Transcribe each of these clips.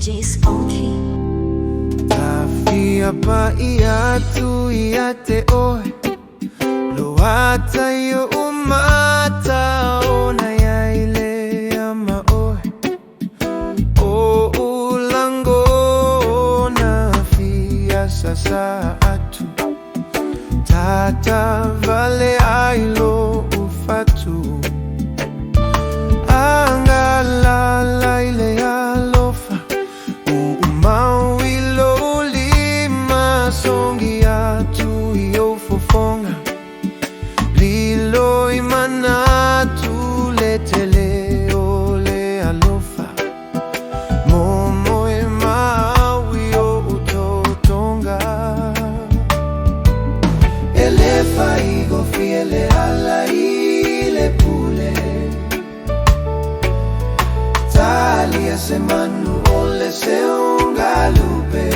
DJ Spunky. Tafia pa atu ia te oe Loata i o mata o na ia ile ama oe O ulango na fia sasa atu Tata vale ailo ufatu Angala ile alofa Uumau ilo lima songi atu i o fofonga Lilo i manatu le tele o le alofa Momo e maui o utotonga Ele faigo fiele ala ile pule Talia se manu ole se ungalupe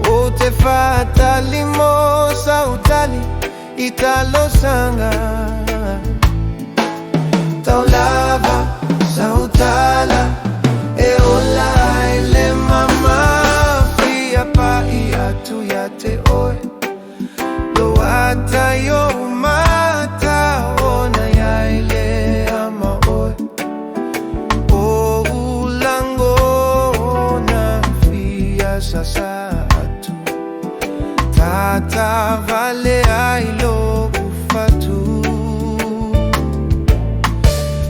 O te fatali mo sautali italo sanga Taulava sautala e ola ile mama fia pa i atu ia te oe Loata yo mata ona ia ile ama oe O ulango na fia sasa atu Tata vale ailo ufatu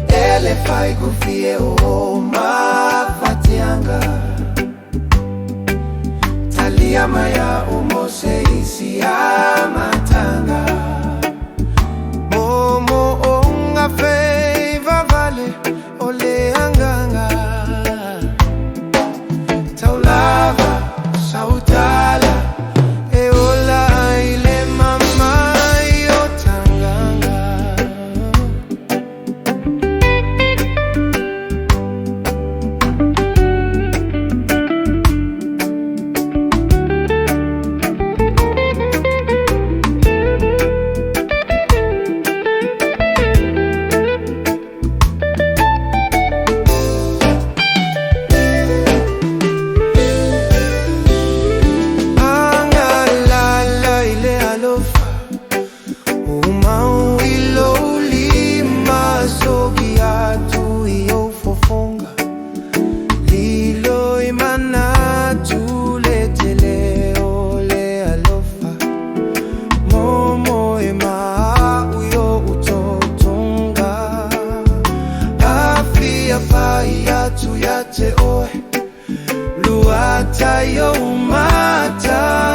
Ele fai gufie o mafatianga Talia maya o mose isi amatanga Momo onga feiva vale ole anganga Taulava sautala e ola ile mama yo tanganga. Angalala ile alofa Umau ilo lima sogi atu iyo fofonga Lilo imana tuletele ole alofa Momo ema uyo utotonga Afia pai atu ya te oe Luata yo mata.